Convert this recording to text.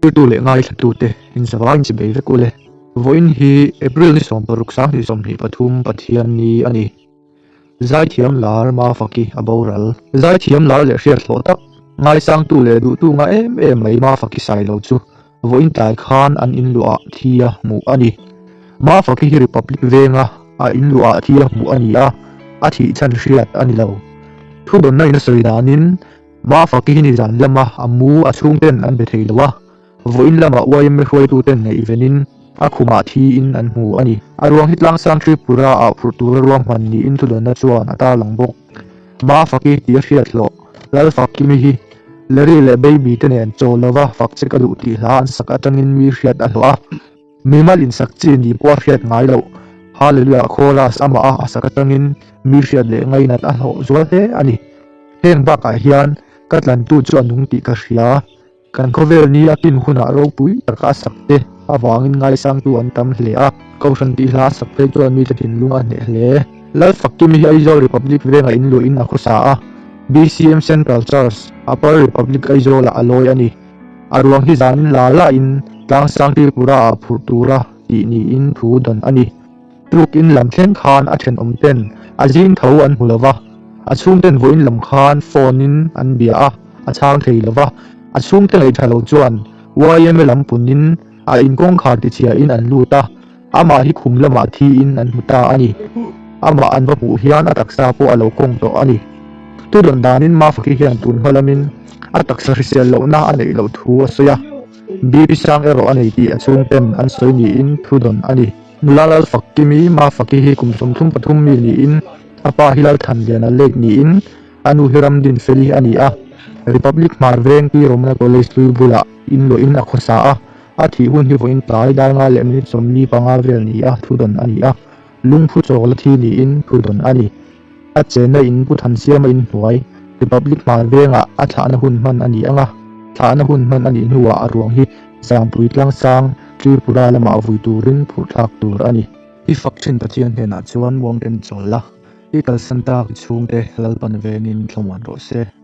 Thiltu leh ngaithlatute inzavaiin chibei vek ule. Vawiin hi April ni 16 2023 Pathian ni a ni. Zaithiam lar Mafaki a boral. Zaithiam lar leh hriat hlawh tak, ngaisangtu leh duhtu nga em em mai Mafaki Sailo chu vawiin tlai khan an inluah thi a hmuh a ni. Mafaki hi Republic venga a inluah thi a hmuh a ni a, a thih chhan hriat a ni lo. Thudawnna in a sawi danin Mafaki hi nizan lama a mu a chhungten an be thei lo a, Vawiin lamah yma hruaituten ngaihvenin a khumah thiin an hmu a ni. A ruang hi Tlangsang Tripura ah phurh tura ruahman niin thudawnna chuan a tarlang bawk. Mafaki tih a hriat hlawh. Lalfakimi hi Larry leh Baby te nen chaw lova fak che ka duh tih hla an sak atangin mi hriat a hlawh a. Mimal insak chi ni pawh a hriat ngai loh. Hallelujah Chorus amah a a sak atangin mi hriat leh ngainat a hlawh zual hle a ni. Heng bakah hian ka tlantu chu a nung tih ka hria. Kan khawvel ni a kin hunah ropui taka a sak te avangin ngaisangtu an tam hle a, Kohhran tih hla a sak phei chuan mite thinlung a hneh hle. Lalfakkimi hi Aizawl Republic venga inluahin a khawsa a, BCM Central Church, Upper Republic Aizawlah a lawi a ni. A ruang hi zanin la lain Tlangsang Tripura ah phurh tura tih niin thu dawn a ni. Tukin lam thleng khan a thenawm ten a zing tho an hmu lo va, a chhungten vawiin lam khan phone in an bia a, a chhang thei lo va. A chhungte ngaih tha lo chuan yma lam punin a in kawngkhar tichhia in an lut a, amah hi khum lamah thi in an hmu ta a ni. Amah an va hmuh hian a taksa pawh a lo kawng tawh a ni. Tudawn danin Mafaki hian tun hma lamin a taksa hrisel lohna a neih loh thu a sawi a, BP sang erawh a nei tih a chhungten an sawi niin thudawn a ni. Nula Lalfakkimi, Mafaki hi kum 33 mi niin a pa hi Lalthanliana late niin a nu hi Ramdinfeli a ni a. Republic Hmar Veng Pi Romana College hlui bulah inluahin a khawsa a, a thih hun hi vawiin tlai dar nga leh minute 45 vel ni a thudawn a ni a, lungphu chawl a thi niin thudawn a ni. A chenna in Pu Thansiama inhnuai Republic Hmar Vengah a thlahna hun hman a ni ang a, thlahna hun hman a nih hnuah a ruang hi Zangpui Tlangsang, Tripura lamah vui turin phurhthlak tur a ni. I fak thin Pathian hnenah chuan muangten chawl la, i kalsan tak i chhungte Lalpan vengin thlamuan rawh se.